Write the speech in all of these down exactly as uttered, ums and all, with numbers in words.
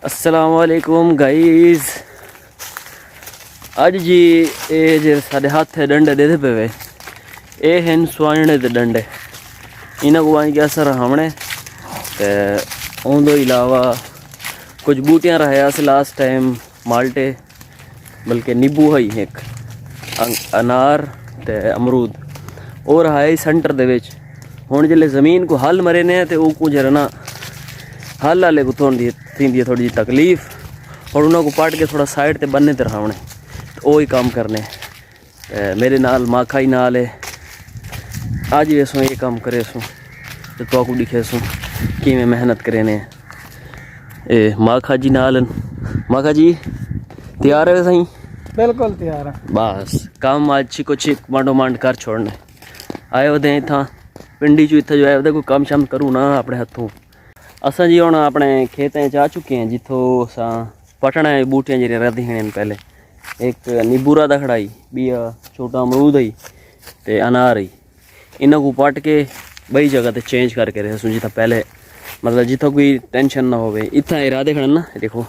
السلام علیکم گائیز۔ اڄ جی، اے جے ساݙے ہتھ ہے ݙنڈے ݙیدھے پئے وے، اے ہن سوانجݨے دے ݙنڈے۔ انہاں کوں ونڄ کے اساں رہاوݨے۔ تے اوندے علاوہ کجھ ٻوٹیاں رہیا سے لاسٹ ٹائم، مالٹے، بلکہ نیبو ہئی ہک، ان-، انار تے امرود، او رہا ہئی سینٹر دے وچ۔ ہݨ جلے زمین کوں ہل مرینے تے او کوں جرنا ہل والے کوں تھوڑی تھیندی ہے تھوڑی جی تکلیف، اور انہاں کوں پٹ کے تھوڑا سائیڈ تے بننے تے رہاوݨے، تے او ہی کام کرنے۔ تے میرے نال ماکھا ہی نال ہے۔ اڄ ویسوں اے کام کریسوں تے تہاکوں ݙکھیسوں کیویں محنت کرینے۔ اے ماکھا جی نال ہن۔ ماکھا جی، تیار ہے سائیں؟ بالکل تیار ہاں۔ بس کم اڄ چھکو چھک مانڈو مانڈ کر چھوڑنے۔ آئے ودے ہیں اتھاں پنڈی چوں، اتھاں جو آئے ودے کوئی کم شم کروں نا اپݨے ہتھوں۔ اساں جی ہݨ اپݨے کھیتیں چ آ چکے ہیں، جتھوں اساں پٹݨا ہے ٻوٹیاں جیڑھیاں رہندیاں ہن پہلے۔ ہک نیبو رہدا کھڑا ہئی، ٻیا چھوٹا امرود ہئی تے انار ہئی۔ انہاں کوں پٹ کے ٻئی جگہ تے چینج کر کے رہسوں، جتھاں پہلے، مطلب، جتھاں کوئی ٹینشن نہ ہووے۔ اتھاں اے رہدے کھڑن نا، اے ݙیکھو،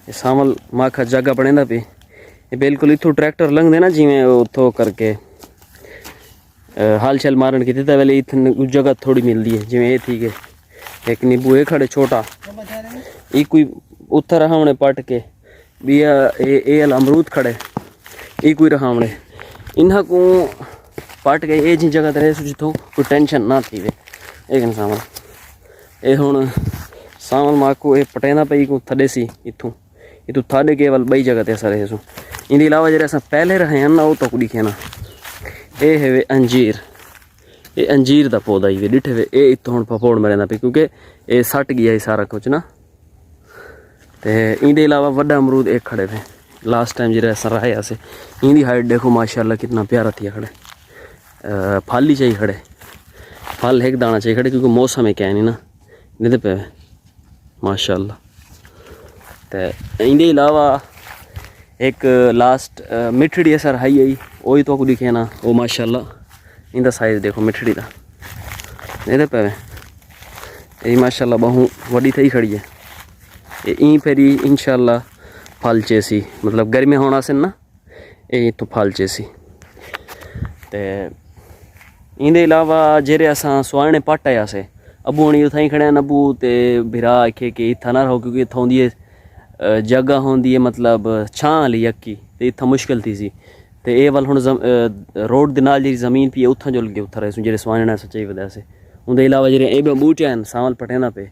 اے سانول ماکھا جاگا بݨیندا پئے۔ اے بالکل اتھوں ٹریکٹر لنگھدے نا، جیویں اتھوں کر کے، اے، ہل شل مارݨ کیتے، تاں ویلے اتھاں جگہ تھوڑی ملدی ہے۔ جیویں اے تھی ڳئے، ہک نیبو اے کھڑے چھوٹا، اے کوئی اتھاں رہاوݨے پٹ کے، ٻیا اے، اے ال امرود کھڑے، اے کوئی رہاوݨے۔ انہاں کوں پٹ کے اے جیں جگہ تے رہسوں جتھوں کوئی ٹینشن نہ تھیوے۔ اے کن سانول، اے ہݨ سانول ماکھو اے پٹیندا پئی کوں تھݙیسی اتھوں، اتھوں تھݙے کے ول ٻئی جگہ تے اساں رہسوں۔ ایندے علاوہ جیڑھے اساں پہلے رہے ہن نا، او تہاکوں ݙکھینا۔ اے ہے وے انجیر، اے انجیر دا پودا ہی وے، ݙٹھے وے، اے اتھوں ہݨ پھپھوڑ مریندا پئے کیونکہ اے سٹ ڳیا ہئی سارا کجھ نا۔ تے ایندے علاوہ وݙا امرود ہک کھڑے پئے، لاسٹ ٹائم جیڑھا اساں راہے ہاسے۔ ایندی ہائٹ ݙیکھو ماشاءاللہ کتنا پیارا تھیا کھڑے۔ اے، پھل ہی چائی کھڑے، پھل ہک داݨا چائی کھڑے کیونکہ موسم ہک ہے نہیں نا، ݙیندے پئے ماشاءاللہ۔ تے ایندے علاوہ ہک لاسٹ، اے، مٹھڑی اساں راہی ہئی، او ہی تہاکوں ݙکھینا، او ماشاءاللہ ایندا سائز ݙیکھو مٹھڑی دا، ݙیندے پئے۔ اے ماشاءاللہ ٻہوں وݙی تھئی کھڑی ہے۔ اے ایں پھیری انشاءاللہ پھل چیسی، مطلب گرمیاں ہݨ آسن نا، اے اتھوں پھل چیسی۔ تے ایندے علاوہ جیڑھے اساں سوانجݨے پٹ آئے ہاسے، ابو ہݨی اتھائیں کھڑے ہن، ابو تے بھرا آکھے کہ اتھاں نہ رہو کیونکہ اتھاں ہوندی ہے، اے، جگہ ہوندی ہے مطلب چھاں والی یکی، تے اتھاں مشکل تھیسی۔ تے اے ول ہݨ زم-، اے، روڈ دے نال جیڑھی زمین پئی ہے، اتھاں جل کے اتھاں رہسوں، جیڑھے سوانجݨے اساں چائی ودے ہاسے۔ اوندے علاوہ جیڑھے اے ٻے ٻوٹے ہن، سانول پٹیندا پئے،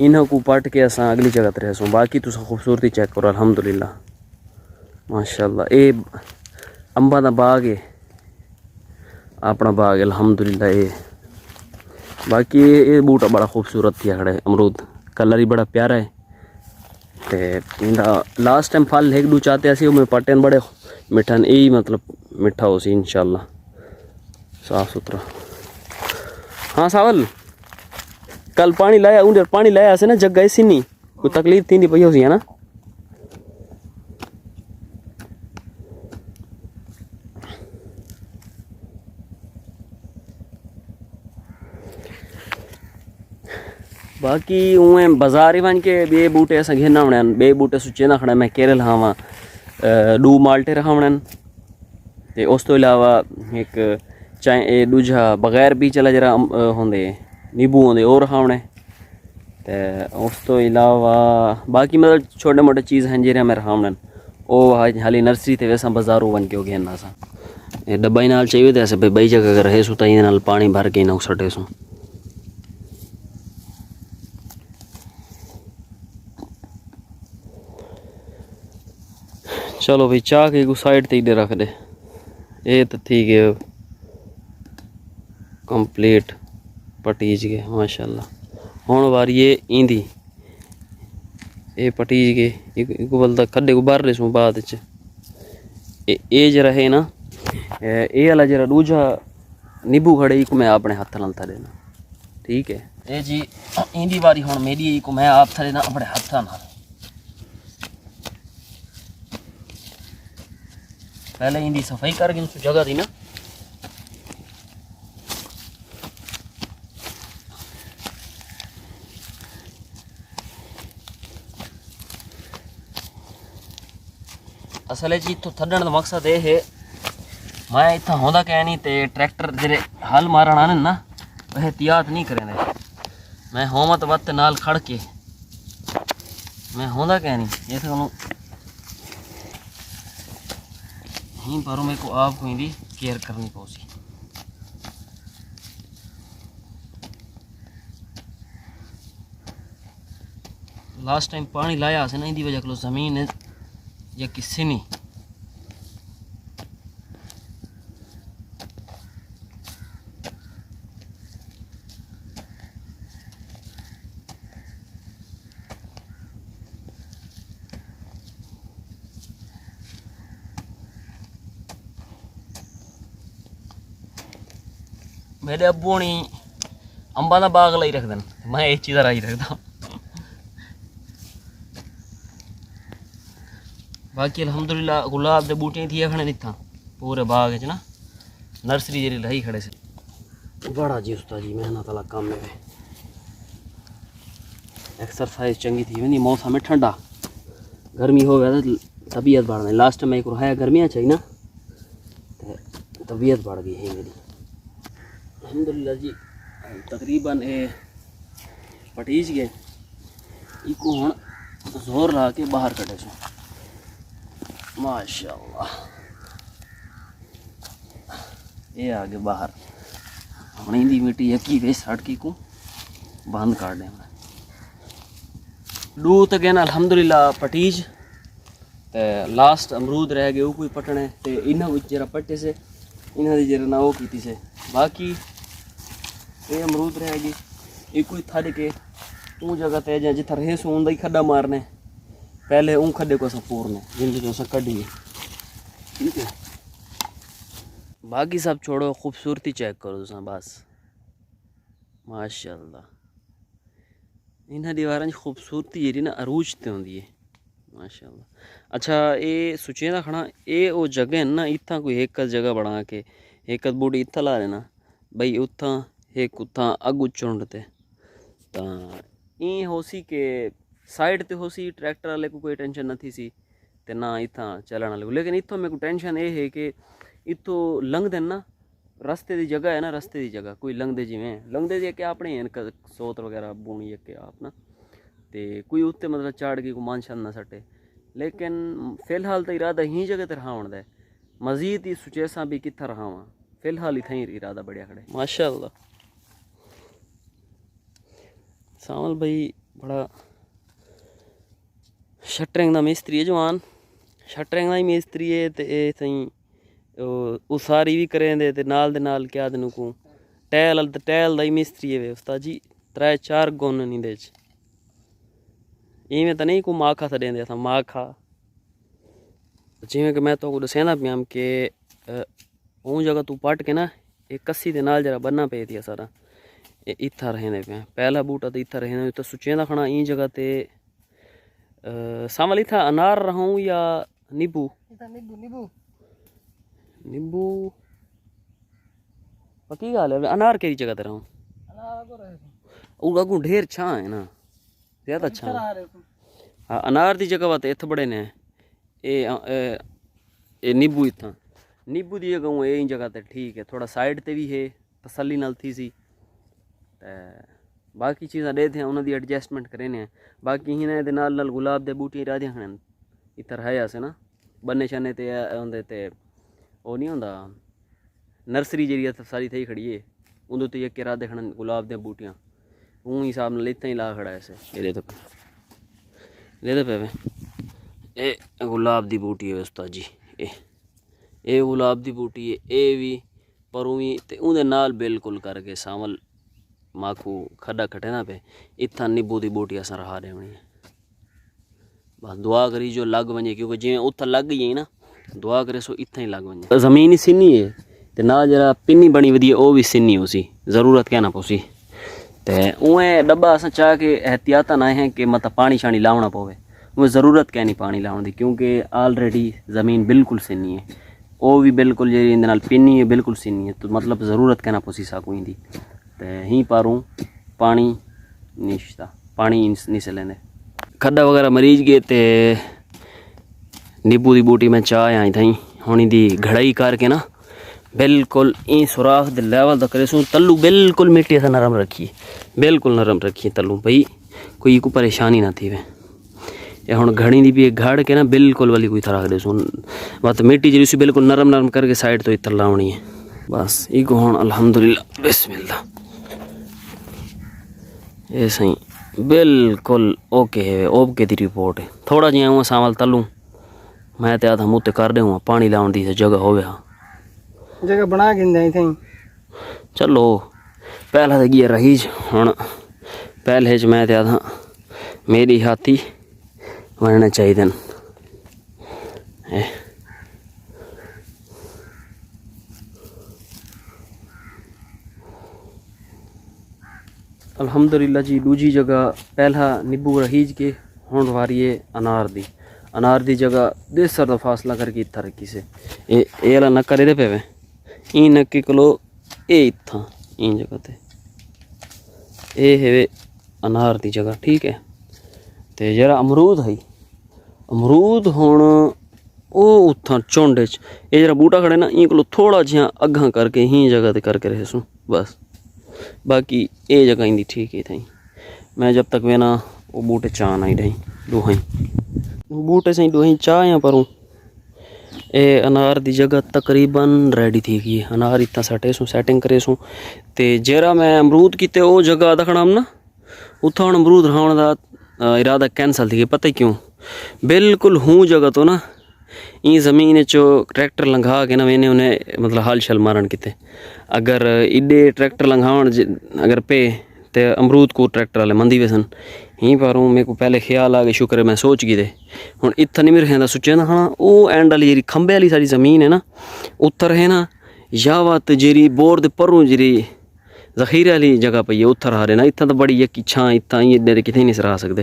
انہاں کوں پٹ کے اساں اڳلی جگہ تے رہسوں۔ باقی تساں خوبصورتی چیک کرو، الحمدللہ۔ ماشاءاللہ، اے امباں دا باغ ہے، اپݨا باغ ہے، الحمدللہ۔ اے باقی اے، اے ٻوٹا بڑا خوبصورت تھیا کھڑا ہے، امرود کلر ہی بڑا پیارا ہے۔ تے ایندا لاسٹ ٹائم پھل ہک ݙو چاتے ہاسے، او میں پٹے ہن، بڑے مٹھا ہن، اے ہی مطلب مٹھا ہوسی انشاءاللہ، صاف ستھرا۔ ہاں سانول، کل پاݨی لایا، اوں ݙینہہ پاݨی لایا ہاسے نا، جگہ ایسی نہیں، کوئی تکلیف تھیندی پئی ہوسی ہے نا؟ باقی اونویں بازار ہی ونڄ کے ٻئے ٻوٹے اساں گھن آوݨے ہن، ٻئے ٻوٹے سچینداں کھڑاں، میں کیرے لہاواں، اے، ݙو مالٹے رہاوݨے ہن۔ تے اس توں علاوہ ہک چائے، اے ݙوجھا بغیر بیج والا جیڑھا ام-، اے ہوندے، نیبو ہوندے، او رہاوݨے۔ تے اس توں علاوہ باقی مطلب چھوٹے موٹے چیز ہن جیڑھے میں رہاوݨے ہن۔ او حا-، حالی نرسری تے ویساں، بازاروں ونڄ کے او گھن آساں۔ اے ݙبہ ہی نال چاہیے تے اساں پھر ٻئی جگہ اگر رہسوں تاں ایندے نال پاݨی بھر کے انہاں کوں سٹیسوں۔ چلو بھئی، چا کے کوں سائیڈ تے ایݙے رکھ ݙے۔ اے تاں تھی ڳئے کمپلیٹ، پٹیج ڳئے ماشاءاللہ۔ ہݨ واری ہے ایندی، اے پٹیج ڳئے، ایک-، ایکوں ول تاں کھݙے کوں ٻر ݙیسوں بعد اچ۔ اے، اے جیڑھا ہے نا، اے، اے والا جیڑھا ݙوجھا نیبو کھڑے، ایکوں میں اپݨے ہتھ نال تھا ݙینا، ٹھیک ہے۔ اے جی، ایندی واری ہݨ میݙی، ایکوں میں آپ تھا ݙینا اپݨے ہتھاں نال۔ پہلے ایندی صفائی کر گھنسوں جگہ دی نا۔ اصل وچ اتھوں تھڈݨ دا مقصد اے ہے، میں اتھاں ہوندا کائنی تے ٹریکٹر جیڑھے ہل مارݨ آندن نا، احتیاط نہیں کریندے۔ میں ہوواں تاں وت نال کھڑ کے، میں ہوندا کائنی، اے تاں انہوں ہی پروں میکوں آپ کوں ایندی کیئر کرنی پوسی۔ لاسٹ ٹائم پاݨی لایا ہاسے نا، ایندی وجہ کولوں زمین ہے یا کسی نہیں۔ میݙے ابو ہوݨی امباں دا باغ لائی رکھدن، میں اے چیزاں لائی رکھدا۔ باقی الحمدللہ گلاب دے ٻوٹے تھی کھڑے اتھاں پورے باغ وچ نا، نرسری جیڑھی لائی کھڑے سے۔ بڑا جی استاد جی، محنت والا کم ہے۔ ایکسرسائز چنگی تھی ویندی، موسم ہے ٹھنڈا، گرمی ہووے تے طبیعت بڑھ ویندی۔ لاسٹ ٹائم میں ایک رہایا گرمیاں چاہی نا، تے طبیعت بڑھ گئی ہے میری۔ الحمدللہ جی، تقریباً اے پٹیج گئے، ایکو ہن زور لا کے باہر کڈھے سوں۔ ماشاءاللہ، اے آ گئے باہر۔ ہن ایندی مٹی یکی وچ سٹ کے کوں بند کر ݙیواں۔ ݙو تے ڳئن الحمدللہ پٹیج، تے لاسٹ امرود رہ ڳئے، او کوئی پٹݨے۔ تے انہاں وچ جیڑھا پٹے سے، انہاں دی جیڑھا نہ او کیتی سے، باقی اے امرود رہ ڳئے، اے کوئی تھڈ کے اوں جگہ تے جاں جتھاں رہے سوں اوں دا ہی کھڈا مارنے۔ پہلے اوں کھڈے کوں اساں پورنے، جیندے چوں اساں کڈھیے۔ ٹھیک ہے، باقی سب چھوڑو، خوبصورتی چیک کرو تساں بس۔ ماشاءاللہ، انہاں دیواراں دی خوبصورتی جیڑھی نا عروج تے ہوندی ہے۔ ماشاءاللہ۔ اچھا، اے سوچیندا کھڑاں، اے او جگہ ہے نا، اتھاں کوئی ہک ادھ جگہ بݨا کے، ہک ادھ ٻوٹی اتھاں لا لینا، بھئی اتھاں ہک، اتھاں اڳوں چنڈ تے، تاں ایں ہوسی کہ سائیڈ تے ہوسی، ٹریکٹر والے کوں کوئی ٹینشن نہ تھیسی تے نہ اتھاں چلݨ والے کوں۔ لیکن اتھوں میکوں ٹینشن اے ہے کہ اتھوں لنگھدن نا، رستے دی جگہ ہے نا، رستے دی جگہ کوئی لنگھدے، جیویں لنگھدے جے کہ اپݨے ہن ک-، سوت وغیرہ بوݨی ہے کہ آپ نا، تے کوئی اُتے مطلب چڑھ کے کوئی مان شان نہ سٹے۔ لیکن فی الحال تاں ارادہ ہی جگہ تے رہاوݨ دا ہے، مزید ہی سوچیساں بھی کتھاں رہاواں۔ فی الحال اتھاں ہی ارادہ بݨیا کھڑے۔ ماشاءاللہ۔ سانول بھائی بڑا شٹرنگ دا مستری ہے جوان، شٹرنگ دا ہی مستری ہے تے اے سائیں او، اساری وی کریندے تے نال دے نال کیا آہدن اوکوں ٹائل، ٹائل دا ہی مستری ہے وے استاد جی، ترے چار گن ہن ایندے اچ۔ ایویں تاں نہیں کو ماکھا سݙیندے اساں، ماکھا۔ جیویں کہ میں تہاکوں ݙسیندا پیام کہ، اے، اوں جگہ توں پٹ کے نا، اے کسی دے نال جیڑھا بننا پئے تھی اساݙا، اے اتھاں رہندے پئے۔ پہلا بوٹا تے اتھاں رہندے، تے سوچیندا کھڑاں ایں جگہ تے، اے، سانول اتھاں انار رہوں یا نیبو؟ اتھاں نیبو، نیبو۔ نیبو۔ پکی ڳالھ ہے، انار کیڑھی جگہ تے رہوں؟ انار اڳوں رہے سن۔ او اڳوں ڈھیر چھاں ہے نا، زیادہ چھاں۔ ہاں، انار دی جگہ وا تے اتھ بڑے نے۔ اے، اے، اے نیبو اتھاں۔ نیبو دی جگہ اوں اے جگہ تے ٹھیک ہے، تھوڑا سائیڈ تے وی ہے، تسلی نال تھیسی۔ تے باقی چیزاں ݙیکھدے ہیں، انہاں دی ایڈجسٹمنٹ کریندے ہیں۔ باقی ہن ایندے نال نال گلاب دے ٻوٹے ارادے ہن۔ اتھر ہے آسے نا، بنے شنے تے ہوندے تے او نہیں ہوندا، نرسری جیڑھی اتھر ساری تھئی کھڑی ہے، اوندے تے یک ارادے ہن گلاب دیاں ٻوٹیاں۔ اوں حساب نال اتھاں ہی لا کھڑا ہے سے۔ اے ݙیکھو پئے۔ ݙیکھو پئے وے۔ اے گلاب دی ٻوٹی ہے استاد جی۔ اے، اے گلاب دی ٻوٹی ہے، اے وی پروں وی تے اوندے نال بالکل کر کے سانول ماکھو کھݙا کھٹیندا پئے۔ اتھاں نیبو دی ٻوٹی اساں رہا ݙیوݨی ہے۔ بس دعا کری جو لڳ ونڄے، کیونکہ جیویں اتھاں لڳ ڳئی ہے نا، دعا کریسو اتھاں ہی لڳ ونڄے۔ زمین ہی سنی ہے تے نال جیڑھا پنی بݨی ودی ہے، او وی سنی ہوسی، ضرورت کائنا پوسی۔ تے اونویں ݙبہ اساں چا کے احتیاطاً آئے ہیں کہ متاں پاݨی شاݨی لاوݨا پووے۔ اونویں ضرورت کائنی پاݨی لاوݨ دی، کیونکہ آلریڈی زمین بالکل سنی ہے۔ او وی بالکل جیڑھی ایندے نال پنی ہے، بالکل سنی ہے۔ تو مطلب ضرورت کائنا پوسی ساکوں ایندی۔ تے ہیں پاروں پاݨی نشتا، پاݨی نس-، نسلیندے۔ کھݙا وغیرہ مریج ڳئے تے نیبو دی بوٹی میں چا آئی تھیں، ہݨ دی گھڑائی کر کے نا، بالکل ایں سوراخ دے لیول تک کریسوں۔ تلو بالکل مٹی سے نرم رکھی، بالکل نرم رکھی تلو بھئی، کوئی کو پریشانی نہ تھی وے۔ اے ہݨ گھڑی دی بھی گھڑ کے نا بالکل والی کوئی طرح دے سن، بات مٹی جی اسی بالکل نرم نرم کر کے سائیڈ تو اتر لاونی ہے۔ بس ایک ہݨ الحمدللہ، بسم اللہ۔ اے سائیں، بالکل اوکے ہے، اوکے دی رپورٹ ہے۔ تھوڑا جیہاں ہوں سانول تلوں، میں تے آدھا منہ تے کر ݙے ہوں، پاݨی لاوݨ دی جگہ ہووے ہا۔ جگہ بݨا گھندے ہیں تھیں۔ چلو، پہلا تے ڳیا رہیج، ہݨ پہلے چ میں تے آدھا میݙی ہاتھی ونڄݨے چاہیدن۔ اے۔ الحمدللہ جی، ݙوجھی جگہ پہلا نیبو رہیج کے، ہݨ واری ہے انار دی۔ انار دی جگہ ݙیسر دا فاصلہ کر کے اتھاں رکھی سے۔ اے، اے والا نکا ݙیہدے پئے وے۔ ایں نکے کولو اے اتھاں، ایں جگہ تے۔ اے ہے وے انار دی جگہ، ٹھیک ہے۔ تے جیڑھا امرود ہئی، امرود ہݨ او اتھاں چنڈ اچ، اے جیڑھا بوٹا کھڑے نا، ایں کولو تھوڑا جیہاں اڳاں کر کے، ایں جگہ تے کر کے رہسوں بس۔ باقی اے جگہ ایندی ٹھیک ہے تھیں۔ میں جب تک وینا، او بوٹے چا نہ ݙہیں، ݙوہیں۔ بوٹے سائیں ݙوہیں چا یا پروں۔ اے انار دی جگہ تقریباً ریڈی تھی ڳئی ہے۔ انار اتھاں سٹے سوں، سیٹنگ کرے سوں۔ تے جیڑھا میں امرود کیتے او جگہ دکھݨا ہم نا، اتھاں ہݨ امرود رہاوݨ دا، آ، ارادہ کینسل تھی ڳیا۔ پتہ کیوں؟ بالکل ہوں جگہ تو نا، ایں زمین اچ ٹریکٹر لنگھا کے نا وینے انہیں، مطلب، ہل شل مارݨ کیتے۔ اگر ایݙے ٹریکٹر لنگھاوݨ ج-، اگر پئے تے امرود کو ٹریکٹر والے مندی ویسن۔ ہیں پاروں میکوں پہلے خیال آ ڳئے، شکر ہے میں سوچ گھدے۔ ہݨ اتھاں نمر ہیندا سوچے نا ہاں، او اینڈ والی جیڑھی کھمبے والی ساری زمین ہے نا، اتھاں ہے نا، یا وت جیڑھی بور دے پروں جیڑھی ذخیرے والی جگہ پئی ہے، اتھاں رہا ݙینا۔ اتھاں تاں بڑی یکی چھاں، اتھاں ایں ایݙے تے کتھے نہیں رہا سڳدے۔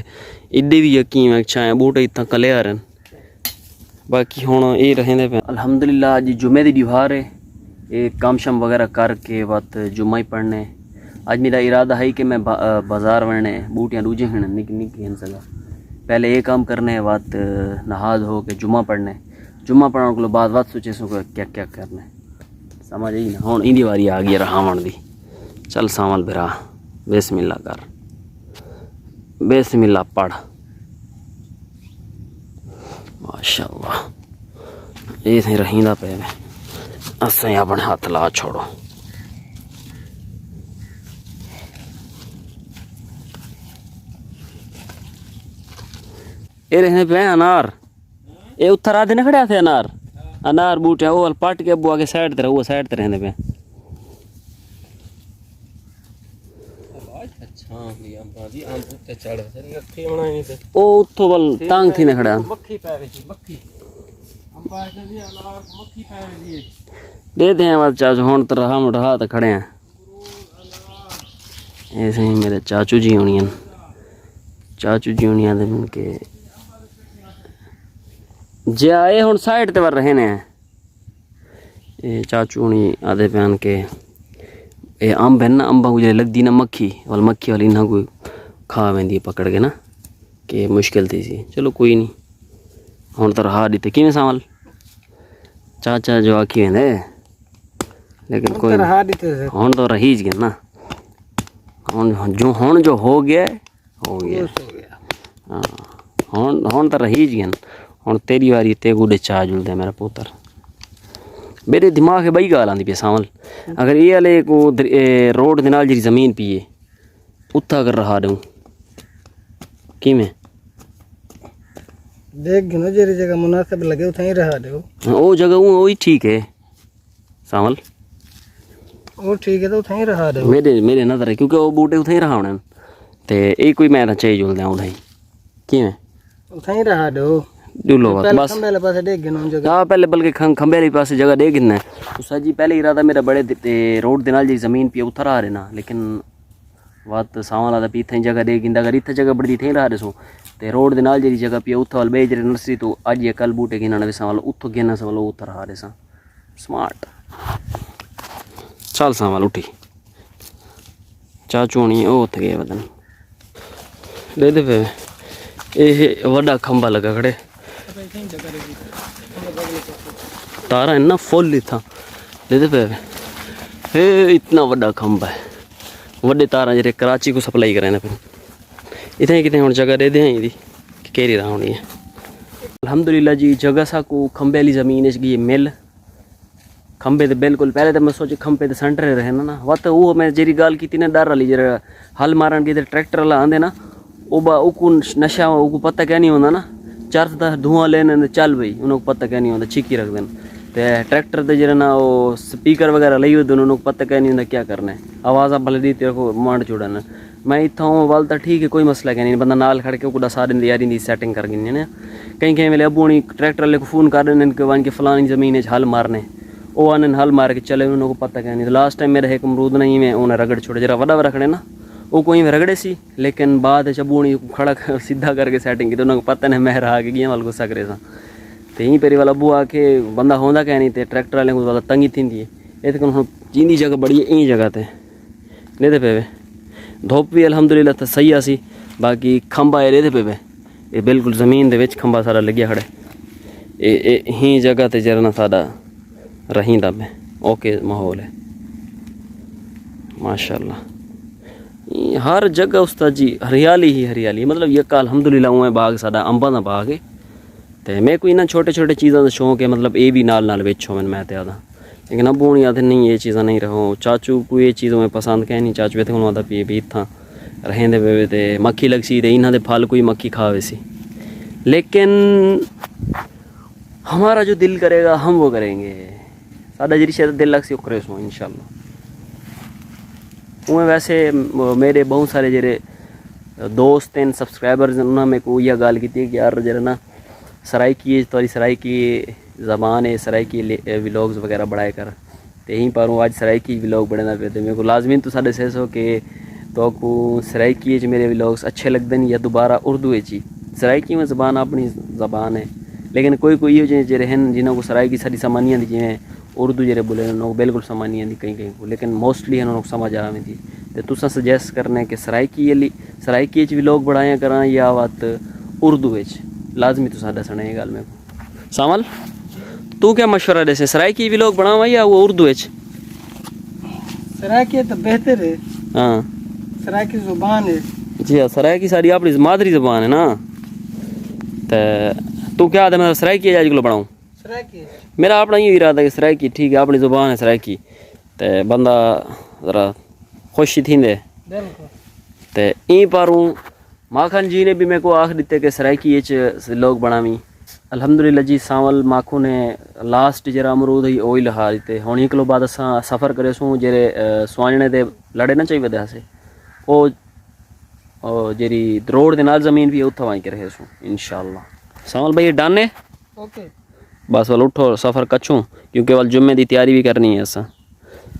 ایݙے وی یکی میں چھاں بوٹے اتھاں کلے آ رہن۔ باقی ہݨ اے رہندے پئے۔ الحمدللہ اڄ جمعے دی ݙیہاڑ ہے، اے کم شم وغیرہ کر کے وت جمعہ ہی پڑھنے۔ اڄ میرا ارادہ ہے کہ میں با-، بازار وڑنے، بوٹیاں ݙوجھے ہن، نک نک ہن سڳا۔ پہلے اے کم کرنے، وت نہا دھو کے جمعہ پڑھنے۔ جمعہ پڑھݨ کولوں بعد وت سوچے سوں کہ کیا کیا کرنے۔ سمجھ آئی نا؟ ہݨ ایندی واری آ ڳئی رہاوݨ دی۔ چل سانول بھرا، بسم اللہ کر۔ بسم اللہ پڑھ۔ ماشاءاللہ۔ اے سائیں رہیندا پئے وے۔ اساں اپݨے ہتھ لا چھوڑو۔ اے رہندے پئے انار۔ اے اتھاں رادھے نہ کھڑے ہتھے انار۔ انار بوٹے او ول پٹ کے ابو آ کے سائیڈ تے رہو، سائیڈ تے رہندے پئے۔ اچھا، یہ امباں دی امب اُتے چڑھ، پھر نٹھی ہونا ہی تے۔ او اتھوں ول تنگ تھی نہ کھڑا۔ مکھی پے ویسی، مکھی۔ امباں دی انار مکھی پے ویسی۔ دے دے ول چاچو، ہݨ تاں رہا مڑ رہا تے کھڑے ہیں۔ اے سائیں میرے چاچو جی ہونی ہن۔ چاچو جی ہونی آندے ہن کہ جے آئے ہن سائیڈ تے ور رہے نے۔ اے چاچو ہونی آندے پئے ہن کہ اے امب ہن نا، امباں کوں جے لڳدی نا مکھی، ول مکھی والی انہاں کوں کھا ویندی ہے پکڑ کے نا، کہ مشکل تھی سی۔ چلو کوئی نہیں، ہݨ تاں رہا ݙتے۔ کیویں سانول؟ چاچا جو آکھی ویندے، لیکن ہݨ کوئی تاں رہا ݙتے سے۔ ہݨ تاں رہیج ڳئے نا۔ ہݨ جو، ہݨ جو ہو ڳئے، ہو ڳئے۔ بس ہو ڳئے۔ ہاں۔ ہݨ، ہݨ تاں رہیج ڳئے۔ ہݨ تیݙی واری، تیکوں ݙے چا جلدے میرا پتر۔ میݙے دماغ ہے ٻئی ڳالھ آندی پئی سانول۔ اگر اے والے کو در-، اے روڈ دے نال جیڑھی زمین پئی ہے، اتھاں اگر رہا ݙیوں، کیویں؟ ݙیکھ گھنو جیڑھی جگہ مناسب لڳے، اتھاں ہی رہا ݙیو۔ ہاں، او جگہ اوں، اوہی ٹھیک ہے۔ سانول۔ او ٹھیک ہے، تے اتھاں ہی رہا ݙیو۔ میݙے، میݙے نظر ہے، کیونکہ او بوٹے اتھاں ہی رہاوݨے ہن۔ تے اے کوئی میں تاں چاہے جلدے آؤں اتھاں ہی۔ کیویں؟ اتھاں ہی رہا ݙیو۔ ݙلو تے وقت پہلے بس۔ کھمبے والے پاسے ݙیکھ گھنو جگہ۔ ہاں، پہلے بلکہ کھم-، کھمبے والی پاسے جگہ ݙیکھ گھننا ہے۔ تساں جی پہلے ارادہ میݙا بڑے دے-، تے روڈ دے نال جیڑھی زمین پئی ہے، اتھاں رہا ݙینا۔ لیکن وت سانول آہدا پئی اتھاں ہی جگہ ݙیکھ گھندا، اگر اتھاں جگہ بݨدی اتھاں ہی رہا ݙیسوں۔ تے روڈ دے نال جیڑھی جگہ پئی ہے، اتھاں ول ٻئے جیڑھے نرسری توں اڄ یا کل بوٹے گھنݨ آوے سانول، اتھاں گھنݨ سانول، اتھاں رہا ݙیساں۔ سمارٹ۔ چل سانول اٹھی۔ چاچو ہونی او اتھے ڳئے ودن۔ ݙیہدے پئے۔ اے ہے وݙا کھمبا لڳا کھڑے۔ تاراں ہن نا فل اتھاں، ݙیہدے پئے وے۔ ہے اتنا وݙا کھمبا ہے، وݙے تاراں جیڑھے کراچی کوں سپلائی کریندے پئن۔ اتھاں کتھے ہݨ جگہ ݙیہدے ہیں ایندی کہ کیڑھی راہ ہونی ہے۔ الحمدللہ جی، جگہ ساکوں کھمبے والی زمین اچ ڳئی مل۔ کھمبے تے بالکل، پہلے تے میں سوچے کھمبے تے سینٹر رہے نا نا، وت او میں جیڑھی ڳالھ کیتی نا ݙر والی، جیڑھا ہل مارݨ کیتے ٹریکٹر والا آندے نا، او با اوکوں نش-، نشہ اوکوں پتہ کائنی ہوندا نا، چرس دا دھواں لیندے تے چل بھئی، انہاں کوں پتہ کائنی ہوندا، چھکی رکھدن۔ تے ٹریکٹر تے جیڑھا نا او سپیکر وغیرہ لئی ودن، انہاں کوں پتہ کائنی ہوندا کیا کرنا ہے، آوازاں بھلے ݙی تیرے کوں مانڈ چھوڑن۔ میں اتھاں ہوں ول تاں ٹھیک ہے، کوئی مسئلہ کائنی، بندہ نال کھڑ کے اوکوں ݙسا ݙیندے، یار ایندی سیٹنگ کر گھننے نے۔ کہیں کہیں ویلے ابو ہونی ٹریکٹر والے کوں فون کر ݙیندن کہ ونڄ کے فلانی زمین اچ ہل مارنے، او آندن ہل مار کے چلے، انہاں کوں پتہ کائنی۔ لاسٹ ٹائم میݙا ہک امرود نا ایویں انہاں رگڑ چھوڑے، جیڑھا وݙا وݙا رکھݨے نا، او کوں ایویں رگڑے سی، لیکن بعد اچ ابو ہونی کوں کھڑا کر سیدھا کر کے سیٹنگ کیتی، انہاں کوں پتہ نہیں مہر آ کے ڳیاں ول غصہ کریساں۔ تے ایں پیری والا ابو آکھے بندہ ہوندا کائنی تے ٹریکٹر والے کوں زیادہ تنگی تھیندی ہے۔ اے تے کن ہݨ جیندی جگہ بڑی ہے، ایں جگہ تے ݙیہدے پئے وے۔ دھوپ وی الحمدللہ تاں صحیح آسی، باقی کھمبا اے ݙیہدے پئے وے۔ اے بالکل زمین دے وچ کھمبا ساݙا لڳیا کھڑے۔ اے، اے ہیں جگہ تے جیڑھا نا ساݙا رہیندا پئے۔ اوکے ماحول ہے۔ ماشاءاللہ۔ ایں ہر جگہ استاد جی ہریالی ہی ہریالی۔ مطلب یکا الحمدللہ اونویں باغ ساݙا امباں دا باغ ہے۔ تے میکوں انہاں چھوٹے چھوٹے چیزاں دا شوق ہے، مطلب اے وی نال نال وچ ہوون، میں تے آہداں۔ لیکن ابو ہونی آہدے نہیں، اے چیزاں نہیں رہو۔ چاچو کوں اے چیز میں پسند کائنی، چاچو اتھوں آہدا پئے وی اتھاں رہندے پئے تے مکھی لڳسی تے انہاں دے پھل کوئی مکھی کھا ویسی۔ لیکن ہمارا جو دل کرے گا ہم وہ کریں گے، ساݙا جیڑھی شے تے دل لڳسی او کریسوں انشاءاللہ۔ اونویں ویسے م-، میݙے ٻہوں سارے جیڑھے دوست ہن، سبسکرائبرز ہن، انہاں میکوں ایہا ڳالھ کیتی ہے کہ یار جیڑھا نا سرائیکی ہے، تہاݙی سرائیکی زبان ہے، سرائیکی لے-، اے ولاگز وغیرہ بݨایا کر۔ تے ایں پاروں اڄ سرائیکی ولاگ بݨیندا پئے تے میکوں لازمی تساں ݙسیسو کہ تہاکوں سرائیکی اچ میݙے ولاگز اچھے لڳدن یا دوبارہ اردو اچ ہی۔ سرائیکی میں زبان اپݨی زبان ہے، لیکن کوئی کوئی ایہو جہے جیڑھے ہن جنہاں کوں سرائیکی ساݙی سمجھ نہیں آندی، جیویں اردو جیڑھے ٻولے ہن، انہاں کوں بالکل سمجھ نہیں آندی کہیں کہیں کوں، لیکن موسٹلی انہاں کوں سمجھ آ ویندی۔ تے تساں سجیسٹ کرݨے کہ سرائیکی آلی، سرائیکی اچ ولاگ بݨایا کراں یا وت اردو اچ، لازمی تساں ݙسݨے اے ڳالھ میکوں۔ سانول، توں کیا مشورہ ݙیسیں، سرائیکی ولاگ بݨاواں یا او اردو اچ؟ سرائیکی تو بہتر ہے۔ ہاں۔ سرائیکی زبان ہے۔ جی ہاں، سرائیکی ساݙی اپݨی مادری زبان ہے نا۔ تے توں کیا آہدے، میں سرائیکی اچ اڄ کلھوں بݨاؤں؟ سرائیکی۔ میرا اپݨا ایہو ارادہ ہے کہ سرائیکی ٹھیک ہے، اپݨی زبان ہے سرائیکی، تے بندہ ذرا خوش ہی تھیندے۔ بالکل۔ تے ایں پاروں ماکھن جی نے بھی میکوں آکھ ݙتے کہ سرائیکی اچ ولاگ بݨاویں۔ الحمدللہ جی، سانول ماکھوں نے لاسٹ جیڑھا امرود ہئی، او ہی لہا ݙتے۔ ہݨ ایں کولوں بعد اساں سفر کریسوں، جیڑھے، اے، سوانجھݨے دے لڑے نہ چاہی ودے ہاسے، او، او جیڑھی روڈ دے نال زمین بھی ہے، اتھاں ونڄ کے رہیسوں انشاءاللہ۔ سانول بھائی، ڈن ہے؟ اوکے۔ بس ول اٹھو، سفر کچھوں، کیونکہ ول جمعے دی تیاری بھی کرنی ہے اساں۔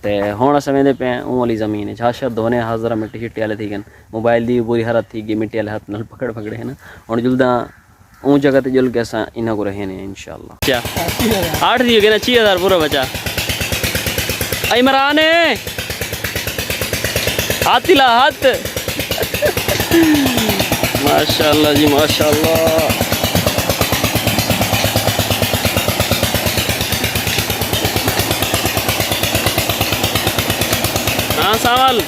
تے ہݨ اساں ویندے پئے ہیں اوں والی زمین اچ، ہاشر دھونے ہا، ذرا مٹی شٹی والے تھی ڳئن، موبائل دی بری حالت تھی ڳئی، مٹی والے ہتھ نال پکڑ پکڑے ہے نا۔ ہݨ جلداں اوں جگہ تے جل کے اساں انہاں کوں رہینے ہیں انشاءاللہ۔ کیا؟ اٹھ تھی ڳئے نا، چھی ہزار پورا بچا۔ عمران ہے۔ ہاتھ ہلا، ہاتھ۔ ماشاءاللہ جی، ماشاءاللہ۔ ہاں سانول۔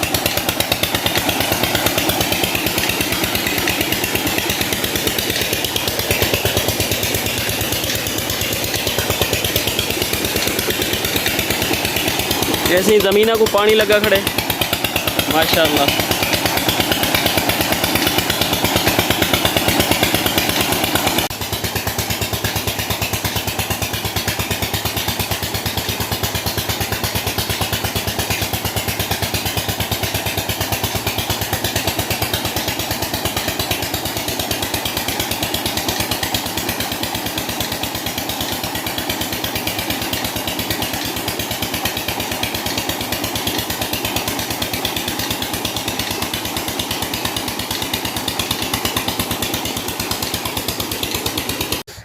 ایسی زمیناں کوں پاݨی لڳا کھڑے، ماشاءاللہ۔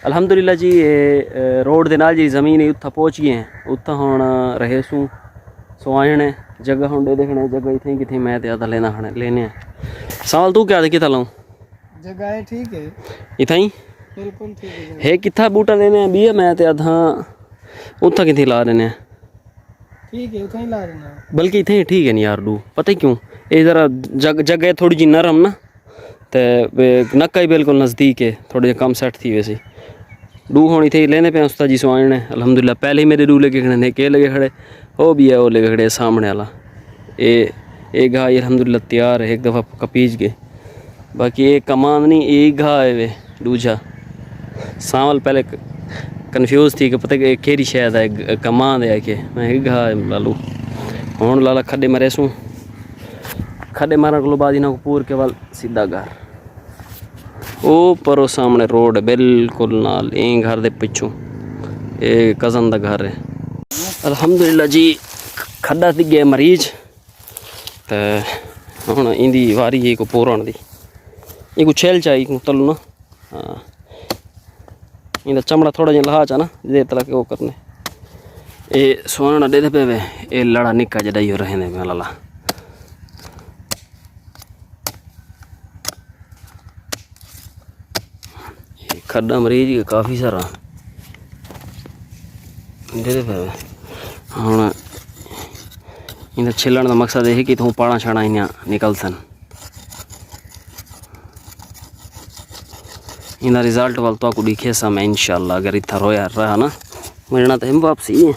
الحمدللہ جی، اے، اے، روڈ دے نال جیڑھی زمین ہے، اتھاں پہنچ ڳئے ہیں۔ اتھاں ہݨ رہیسوں، سوانجھݨے جگہ ہݨ ݙیہدے کھڑے، جگہ اتھیں کتھیں میں تے آہدا لینا ہݨ، لینے ہیں۔ سانول، توں کیا آہدے، کتھاں لہوں؟ جگہ ہے، ٹھیک ہے۔ اتھاں ہی؟ بالکل ٹھیک ہے۔ ہے کتھا بوٹا لینے ہیں بیا، میں تے ادھاں اتھا کتھے لا دینے ہیں۔ ٹھیک ہے، اتھا ہی لا دینا۔ بلکہ اتھے ہی ٹھیک ہے نہیں یار، ڈو پتہ ہی کیوں، اے ذرا جگ جگہ تھوڑی جی نرم نا، تے نکا ہی بالکل نزدیک ہے، تھوڑے جے کم سیٹ تھی ویسی۔ ڈو ہونی تھے لینے پہ استاد جی سو آئے نے، الحمدللہ۔ پہلے ہی میرے ڈو لے کے کھڑے نے، کے لے کے کھڑے، او بھی ہے، او لے کے کھڑے سامنے والا۔ اے اے گھا الحمدللہ تیار ہے، ایک دفعہ کپیج گئے۔ باقی اے کمان نہیں، اے گھا ہے وے ڈوجھا۔ سانول پہلے کنفیوز تھی کہ پتہ کہ کیڑی شے دا ہے، کمان ہے کہ میں گھا ہے لالو۔ ہن لالا کھڈے مرے سوں، کھڈے مارن کولوں بعد انہاں کو پور کے ول سیدھا گھر۔ او پرو سامنے روڈ ہے بالکل نال، ایں گھر دے پچھوں۔ اے کزن دا گھر ہے۔ الحمدللہ جی، کھڈا تھی گئے مریض۔ تے ہن ایندی واری ہے کو پورن دی۔ ایکو چھل چائی کو تلو نا۔ ہاں۔ ایندا چمڑا تھوڑا جہا لہا چا نا، دے تلا کے وہ کرنے۔ اے سونا ڈے دے پے وے، اے لڑا نکا جڑا ہی رہنے میں لالا۔ اے کھڈا مریض کے کافی سارا۔ دے دے پے وے۔ ہن ایندا چھلن دا مقصد اے ہے کہ اتھوں پاڑاں شاڑاں ایندیاں نکلسن۔ ایندا رزلٹ ول تہاکوں ݙکھیساں میں انشاءاللہ، اگر اتھاں رویا رہا نا، ملݨا تے ہم واپسی ہے۔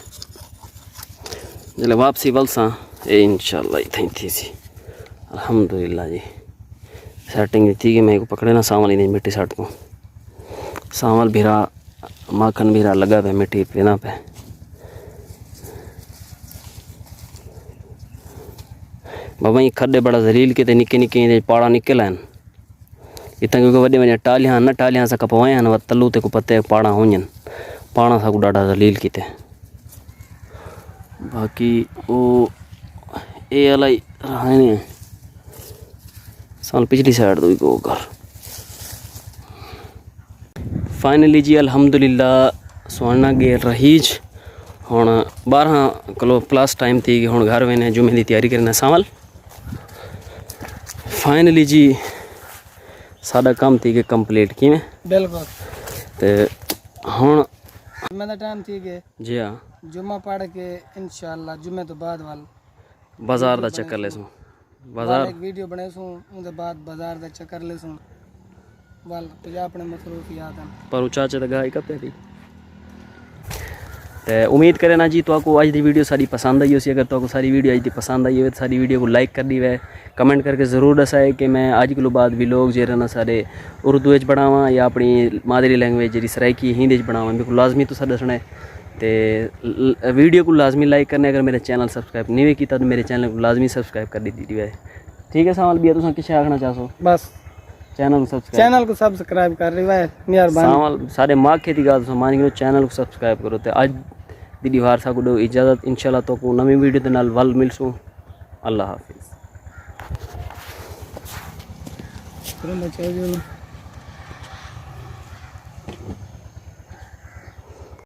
جلے واپسی ولساں، اے انشاءاللہ اتھاں ہی تھیسی۔ الحمدللہ جی، سیٹنگ تھی ڳئی، میں کو پکڑے نا سانول دی مٹی سٹ کو۔ سانول بھرا، ماکھن بھرا لڳا پئے مٹی پینا پئے۔ بابا، ایں کھݙے بڑا ذلیل کیتے، نکے نکے ایندے پاڑاں نکل آئن۔ اتھاں کیونکہ وݙے وݙے ٹالیاں ہن نا، ٹالیاں اساں کپوائے ہن، ور تلو تے کو پتے پاڑاں ہونجن۔ پاڑاں ساکوں ݙاڈھا ذلیل کیتے۔ باقی او اے الائی رہنے۔ سال پچھلی سائیڈ تو بھی کو گھر۔ فائنلی جی الحمدللہ سوہݨا ڳئے رہیج۔ ہݨ ٻارہاں کلو پلس ٹائم تھی ڳئے، ہݨ گھر وینے، جمعے دی تیاری کرنے سانول۔ فائنلی جی ساݙا کم تھی ڳئے کمپلیٹ، کیویں؟ بالکل۔ تے ہݨ جمعہ دا ٹائم تھی ڳئے۔ جی ہاں۔ جمعہ پڑھ کے انشاءاللہ جمعے تو بعد ول بازار دا چکر لیسوں۔ بازار۔ ایک ویڈیو بݨیسوں، اوں دے بعد بازار دا چکر لیسوں۔ ول کجھ اپݨے مصروفیات ہن۔ پر او چاچے دا گاہ اکتے دی۔ تے امید کرے نا جی تہاکوں اڄ دی ویڈیو ساݙی پسند آئی ہوسی۔ اگر تہاکوں ساݙی ویڈیو اڄ دی پسند آئی ہووے تے ساݙی ویڈیو کوں لائک کر ݙیوے، کمنٹ کر کے ضرور ݙسائے کہ میں اڄ کولوں بعد ولاگ جیڑھے نا سارے اردو وچ بݨاواں یا اپݨی مادری لینگویج جیڑھی سرائیکی ہے ہیندے وچ بݨاواں، میکوں لازمی تساں ݙسݨا ہے۔ تے ل-، ویڈیو کوں لازمی لائک کرنے، اگر میرے چینل سبسکرائب نہیں وی کیتا تو میرے چینل کوں لازمی سبسکرائب کر ݙتی ݙیوے۔ ٹھیک ہے سانول بھیا، تساں کچھ آکھݨا چاہسو؟ بس۔ چینل کوں سبسکرائب۔ چینل کوں سبسکرائب کر ݙیوے، میہربانی۔ سانول ساݙے ماں کھے دی ڳالھ تساں مان گھنو، چینل کوں سبسکرائب کرو۔ تے اڄ دی ݙیہاڑ ساکوں ݙیو اجازت، انشاءاللہ تہاکوں نویں ویڈیو دے نال ول ملسوں۔ اللہ حافظ۔